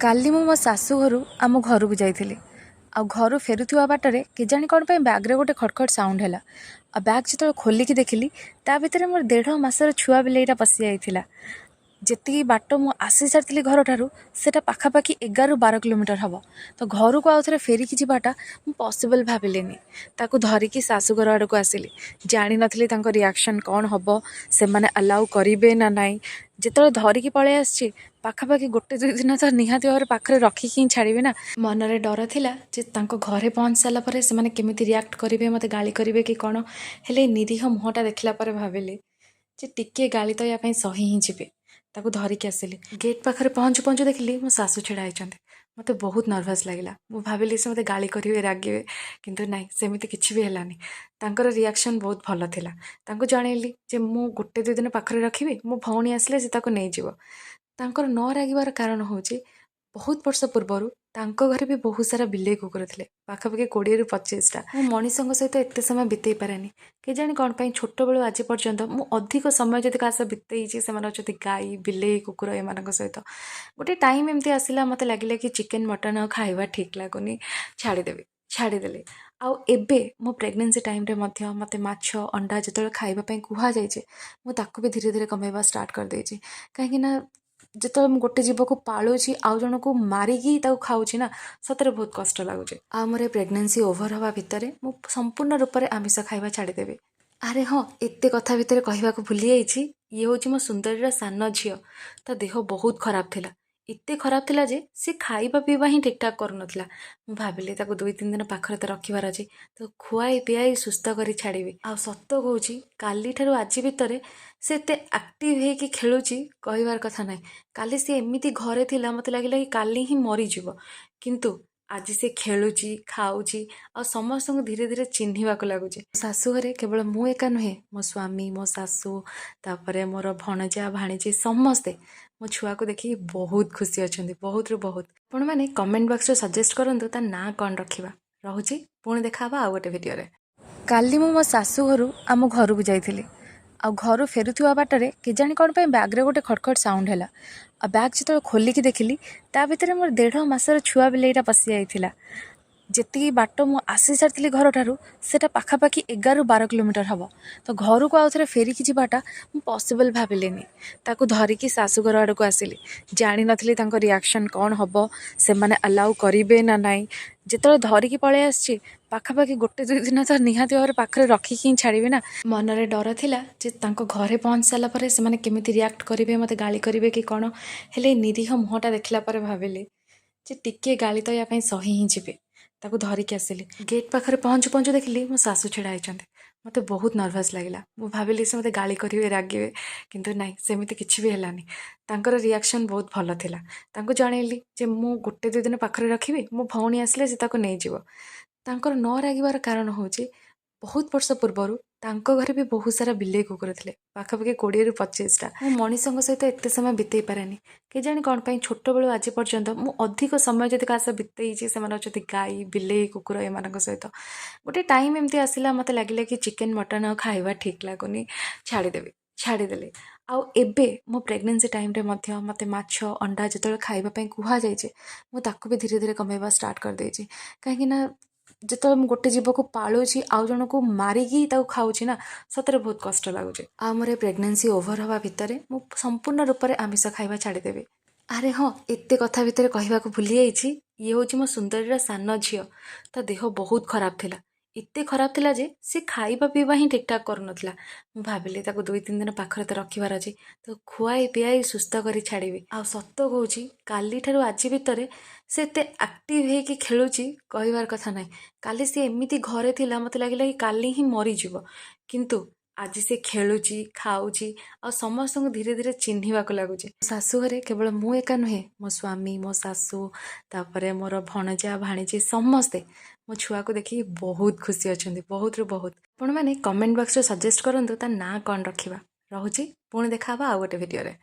କାଲି ମୁଁ ମୋ ଶାଶୁଘରୁ ଆମ ଘରକୁ ଯାଇଥିଲି। ଆଉ ଘରୁ ଫେରୁଥିବା ବାଟରେ କେଜାଣି କ'ଣ ପାଇଁ ବ୍ୟାଗ୍ରେ ଗୋଟେ ଖଡ଼ଖଡ଼ ସାଉଣ୍ଡ ହେଲା। ଆଉ ବ୍ୟାଗ୍ ଯେତେବେଳେ ଖୋଲିକି ଦେଖିଲି, ତା ଭିତରେ ମୋର 1.5 ମାସର ଛୁଆ ବିଲେଇଟା ପଶିଯାଇଥିଲା। ଯେତିକି ବାଟ ମୁଁ ଆସି ସାରିଥିଲି ଘରଠାରୁ, ସେଇଟା ପାଖାପାଖି 11ରୁ 12 କିଲୋମିଟର ହେବ। ତ ଘରକୁ ଆଉ ଥରେ ଫେରିକି ଯିବାଟା ମୁଁ ପସିବଲ୍ ଭାବିଲିନି। ତାକୁ ଧରିକି ଶାଶୁଘର ଆଡ଼କୁ ଆସିଲି। ଜାଣିନଥିଲି ତାଙ୍କ ରିଆକ୍ସନ୍ କ'ଣ ହେବ, ସେମାନେ ଆଲାଉ କରିବେ ନା ନାହିଁ। ଯେତେବେଳେ ଧରିକି ପଳେଇ ଆସିଛି, ପାଖାପାଖି ଗୋଟେ ଦୁଇ ଦିନ ତ ନିହାତି ଭାବରେ ପାଖରେ ରଖିକି ହିଁ ଛାଡ଼ିବି ନା। ମନରେ ଡର ଥିଲା ଯେ ତାଙ୍କ ଘରେ ପହଞ୍ଚି ସାରିଲା ପରେ ସେମାନେ କେମିତି ରିଆକ୍ଟ କରିବେ, ମୋତେ ଗାଳି କରିବେ କି କ'ଣ। ହେଲେ ନିରୀହ ମୁହଁଟା ଦେଖିଲା ପରେ ଭାବିଲି ଯେ ଟିକିଏ ଗାଳି ତ ୟା ପାଇଁ ସହି ହିଁ ଯିବେ। ତାକୁ ଧରିକି ଆସିଲି। ଗେଟ୍ ପାଖରେ ପହଞ୍ଚୁ ପହଞ୍ଚୁ ଦେଖିଲି ମୋ ଶାଶୁ ଛିଡ଼ା ହେଇଛନ୍ତି। ମୋତେ ବହୁତ ନର୍ଭସ୍ ଲାଗିଲା। ମୁଁ ଭାବିଲି ସେ ମୋତେ ଗାଳି କରିବେ, ରାଗିବେ। କିନ୍ତୁ ନାହିଁ, ସେମିତି କିଛି ବି ହେଲାନି। ତାଙ୍କର ରିଆକ୍ସନ୍ ବହୁତ ଭଲ ଥିଲା। ତାଙ୍କୁ ଜଣେଇଲି ଯେ ମୁଁ ଗୋଟେ ଦୁଇ ଦିନ ପାଖରେ ରଖିବି, ମୋ ଭଉଣୀ ଆସିଲେ ସେ ତାକୁ ନେଇଯିବ। ତାଙ୍କର ନ ରାଗିବାର କାରଣ ହେଉଛି, ବହୁତ ବର୍ଷ ପୂର୍ବରୁ ତାଙ୍କ ଘରେ ବି ବହୁତ ସାରା ବିଲେଇ କୁକୁର ଥିଲେ, ପାଖାପାଖି 20ରୁ 25ଟା। ମୁଁ ମଣିଷଙ୍କ ସହିତ ଏତେ ସମୟ ବିତେଇ ପାରେନି। କେଜାଣି କ'ଣ ପାଇଁ ଛୋଟବେଳୁ ଆଜି ପର୍ଯ୍ୟନ୍ତ ମୁଁ ଅଧିକ ସମୟ ଯଦି କାହା ସହ ବିତେଇଛି, ସେମାନେ ହେଉଛନ୍ତି ଗାଈ, ବିଲେଇ, କୁକୁର, ଏମାନଙ୍କ ସହିତ। ଗୋଟେ ଟାଇମ୍ ଏମିତି ଆସିଲା, ମୋତେ ଲାଗିଲା କି ଚିକେନ୍ ମଟନ୍ ଆଉ ଖାଇବା ଠିକ୍ ଲାଗୁନି, ଛାଡ଼ିଦେବି। ଛାଡ଼ିଦେଲି। ଆଉ ଏବେ ମୋ ପ୍ରେଗନେନ୍ସି ଟାଇମ୍ରେ ମଧ୍ୟ ମୋତେ ମାଛ, ଅଣ୍ଡା ଯେତେବେଳେ ଖାଇବା ପାଇଁ କୁହାଯାଇଛି, ମୁଁ ତାକୁ ବି ଧୀରେ ଧୀରେ କମେଇବା ଷ୍ଟାର୍ଟ କରିଦେଇଛି। କାହିଁକିନା ଯେତେବେଳେ ମୁଁ ଗୋଟେ ଜୀବକୁ ପାଳୁଛି, ଆଉ ଜଣକୁ ମାରିକି ତାକୁ ଖାଉଛି ନା, ସତରେ ବହୁତ କଷ୍ଟ ଲାଗୁଛି। ଆଉ ମୋର ପ୍ରେଗନେନ୍ସି ଓଭର ହେବା ଭିତରେ ମୁଁ ସମ୍ପୂର୍ଣ୍ଣ ରୂପରେ ଆମିଷ ଖାଇବା ଛାଡ଼ିଦେବି। ଆରେ ହଁ, ଏତେ କଥା ଭିତରେ କହିବାକୁ ଭୁଲି ଯାଇଛି, ଇଏ ହେଉଛି ମୋ ସୁନ୍ଦରୀର ସାନ ଝିଅ। ତା ଦେହ ବହୁତ ଖରାପ ଥିଲା। ଏତେ ଖରାପ ଥିଲା ଯେ ସେ ଖାଇବା ପିଇବା ହିଁ ଠିକ୍ଠାକ୍ କରୁନଥିଲା। ମୁଁ ଭାବିଲି ତାକୁ 2-3 ଦିନ ପାଖରେ ତ ରଖିବାର ଅଛି, ତ ଖୁଆଇ ପିଆଇ ସୁସ୍ଥ କରି ଛାଡ଼ିବି। ଆଉ ସତ କହୁଛି, କାଲିଠାରୁ ଆଜି ଭିତରେ ସେ ଏତେ ଆକ୍ଟିଭ୍ ହେଇକି ଖେଳୁଛି, କହିବାର କଥା ନାହିଁ। କାଲି ସେ ଏମିତି ଘରେ ଥିଲା, ମୋତେ ଲାଗିଲା କି କାଲି ହିଁ ମରିଯିବ। କିନ୍ତୁ ଆଜି ସେ ଖେଳୁଛି, ଖାଉଛି ଆଉ ସମସ୍ତଙ୍କୁ ଧୀରେ ଧୀରେ ଚିହ୍ନିବାକୁ ଲାଗୁଛି। ଶାଶୁଘରେ କେବଳ ମୁଁ ଏକା ନୁହେଁ, ମୋ ସ୍ୱାମୀ, ମୋ ଶାଶୁ, ତାପରେ ମୋର ଭଣଜା, ଭାଣିଜୀ ସମସ୍ତେ ମୋ ଛୁଆକୁ ଦେଖିକି ବହୁତ ଖୁସି ଅଛନ୍ତି, ବହୁତରୁ ବହୁତ। ଆପଣମାନେ କମେଣ୍ଟ ବକ୍ସରେ ସଜେଷ୍ଟ କରନ୍ତୁ ତା ନାଁ କ'ଣ ରଖିବା। ରହୁଛି, ପୁଣି ଦେଖା ହେବା ଆଉ ଗୋଟେ ଭିଡ଼ିଓରେ। କାଲି ମୁଁ ମୋ ଶାଶୁଘରୁ ଆମ ଘରକୁ ଯାଇଥିଲି। ଆଉ ଘରୁ ଫେରୁଥିବା ବାଟରେ କେଜାଣି କ'ଣ ପାଇଁ ବ୍ୟାଗ୍ରେ ଗୋଟେ ଖଡ଼ଖଡ଼ ସାଉଣ୍ଡ ହେଲା। ଆଉ ବ୍ୟାଗ୍ ଯେତେବେଳେ ଖୋଲିକି ଦେଖିଲି, ତା ଭିତରେ ମୋର 1.5 ମାସର ଛୁଆ ବିଲେଇଟା ପଶିଯାଇଥିଲା। ଯେତିକି ବାଟ ମୁଁ ଆସି ସାରିଥିଲି ଘରଠାରୁ, ସେଇଟା ପାଖାପାଖି 11ରୁ 12 କିଲୋମିଟର ହେବ। ତ ଘରକୁ ଆଉ ଥରେ ଫେରିକି ଯିବାଟା ମୁଁ ପସିବଲ୍ ଭାବିଲିନି। ତାକୁ ଧରିକି ଶାଶୁଘର ଆଡ଼କୁ ଆସିଲି। ଜାଣିନଥିଲି ତାଙ୍କ ରିଆକ୍ସନ୍ କ'ଣ ହେବ, ସେମାନେ ଆଲାଉ କରିବେ ନା ନାହିଁ। ଯେତେବେଳେ ଧରିକି ପଳେଇ ଆସିଛି, ପାଖାପାଖି ଗୋଟେ ଦୁଇ ଦିନ ତ ନିହାତି ଭାବରେ ପାଖରେ ରଖିକି ହିଁ ଛାଡ଼ିବି ନା। ମନରେ ଡର ଥିଲା ଯେ ତାଙ୍କ ଘରେ ପହଞ୍ଚି ସାରିଲା ପରେ ସେମାନେ କେମିତି ରିଆକ୍ଟ କରିବେ, ମୋତେ ଗାଳି କରିବେ କି କ'ଣ। ହେଲେ ନିରୀହ ମୁହଁଟା ଦେଖିଲା ପରେ ଭାବିଲି ଯେ ଟିକିଏ ଗାଳି ତ ୟା ପାଇଁ ସହି ହିଁ ଯିବେ। ତାକୁ ଧରିକି ଆସିଲି। ଗେଟ୍ ପାଖରେ ପହଞ୍ଚୁ ପହଞ୍ଚୁ ଦେଖିଲି ମୋ ଶାଶୁ ଛିଡ଼ା ହେଇଛନ୍ତି। ମୋତେ ବହୁତ ନର୍ଭସ୍ ଲାଗିଲା। ମୁଁ ଭାବିଲି ସେ ମୋତେ ଗାଳି କରିବେ, ରାଗିବେ। କିନ୍ତୁ ନାହିଁ, ସେମିତି କିଛି ବି ହେଲାନି। ତାଙ୍କର ରିଆକ୍ସନ୍ ବହୁତ ଭଲ ଥିଲା। ତାଙ୍କୁ ଜଣେଇଲି ଯେ ମୁଁ ଗୋଟେ ଦୁଇ ଦିନ ପାଖରେ ରଖିବି, ମୋ ଭଉଣୀ ଆସିଲେ ସେ ତାକୁ ନେଇଯିବ। ତାଙ୍କର ନ ରାଗିବାର କାରଣ ହେଉଛି, ବହୁତ ବର୍ଷ ପୂର୍ବରୁ ତାଙ୍କ ଘରେ ବି ବହୁତ ସାରା ବିଲେଇ କୁକୁର ଥିଲେ, ପାଖାପାଖି 20ରୁ 25ଟା। ମୁଁ ମଣିଷଙ୍କ ସହିତ ଏତେ ସମୟ ବିତେଇ ପାରେନି। କେଜାଣି କ'ଣ ପାଇଁ ଛୋଟବେଳୁ ଆଜି ପର୍ଯ୍ୟନ୍ତ ମୁଁ ଅଧିକ ସମୟ ଯଦି କାହା ସହ ବିତେଇଛି, ସେମାନେ ହେଉଛନ୍ତି ଗାଈ, ବିଲେଇ, କୁକୁର, ଏମାନଙ୍କ ସହିତ। ଗୋଟେ ଟାଇମ୍ ଏମିତି ଆସିଲା, ମୋତେ ଲାଗିଲା କି ଚିକେନ୍ ମଟନ୍ ଆଉ ଖାଇବା ଠିକ୍ ଲାଗୁନି, ଛାଡ଼ିଦେବି। ଛାଡ଼ିଦେଲି। ଆଉ ଏବେ ମୋ ପ୍ରେଗନେନ୍ସି ଟାଇମ୍ରେ ମଧ୍ୟ ମୋତେ ମାଛ, ଅଣ୍ଡା ଯେତେବେଳେ ଖାଇବା ପାଇଁ କୁହାଯାଇଛି, ମୁଁ ତାକୁ ବି ଧୀରେ ଧୀରେ କମେଇବା ଷ୍ଟାର୍ଟ କରିଦେଇଛି। କାହିଁକିନା ଯେତେବେଳେ ମୁଁ ଗୋଟେ ଜୀବକୁ ପାଳୁଛି, ଆଉ ଜଣକୁ ମାରିକି ତାକୁ ଖାଉଛି ନା, ସତରେ ବହୁତ କଷ୍ଟ ଲାଗୁଛି। ଆଉ ମୋର ପ୍ରେଗନେନ୍ସି ଓଭର ହେବା ଭିତରେ ମୁଁ ସମ୍ପୂର୍ଣ୍ଣ ରୂପରେ ଆମିଷ ଖାଇବା ଛାଡ଼ିଦେବି। ଆରେ ହଁ, ଏତେ କଥା ଭିତରେ କହିବାକୁ ଭୁଲି ଯାଇଛି, ଇଏ ହେଉଛି ମୋ ସୁନ୍ଦରୀର ସାନ ଝିଅ। ତା ଦେହ ବହୁତ ଖରାପ ଥିଲା। ଏତେ ଖରାପ ଥିଲା ଯେ ସେ ଖାଇବା ପିଇବା ହିଁ ଠିକ୍ଠାକ୍ କରୁନଥିଲା। ମୁଁ ଭାବିଲି ତାକୁ 2-3 ଦିନ ପାଖରେ ତ ରଖିବାର ଅଛି, ତ ଖୁଆଇ ପିଆଇ ସୁସ୍ଥ କରି ଛାଡ଼ିବି। ଆଉ ସତ କହୁଛି, କାଲିଠାରୁ ଆଜି ଭିତରେ ସେ ଏତେ ଆକ୍ଟିଭ୍ ହେଇକି ଖେଳୁଛି, କହିବାର କଥା ନାହିଁ। କାଲି ସେ ଏମିତି ଘରେ ଥିଲା, ମୋତେ ଲାଗିଲା କି କାଲି ହିଁ ମରିଯିବ। କିନ୍ତୁ ଆଜି ସେ ଖେଳୁଛି, ଖାଉଛି ଆଉ ସମସ୍ତଙ୍କୁ ଧୀରେ ଧୀରେ ଚିହ୍ନିବାକୁ ଲାଗୁଛି। ଶାଶୁଘରେ କେବଳ ମୁଁ ଏକା ନୁହେଁ, ମୋ ସ୍ୱାମୀ, ମୋ ଶାଶୁ, ତାପରେ ମୋର ଭଣଜା, ଭାଣିଜୀ ସମସ୍ତେ ମୋ ଛୁଆକୁ ଦେଖିକି ବହୁତ ଖୁସି ଅଛନ୍ତି, ବହୁତରୁ ବହୁତ। ଆପଣମାନେ କମେଣ୍ଟ ବକ୍ସରେ ସଜେଷ୍ଟ କରନ୍ତୁ ତା ନାଁ କ'ଣ ରଖିବା। ରହୁଛି, ପୁଣି ଦେଖା ହେବା ଆଉ ଗୋଟେ ଭିଡ଼ିଓରେ।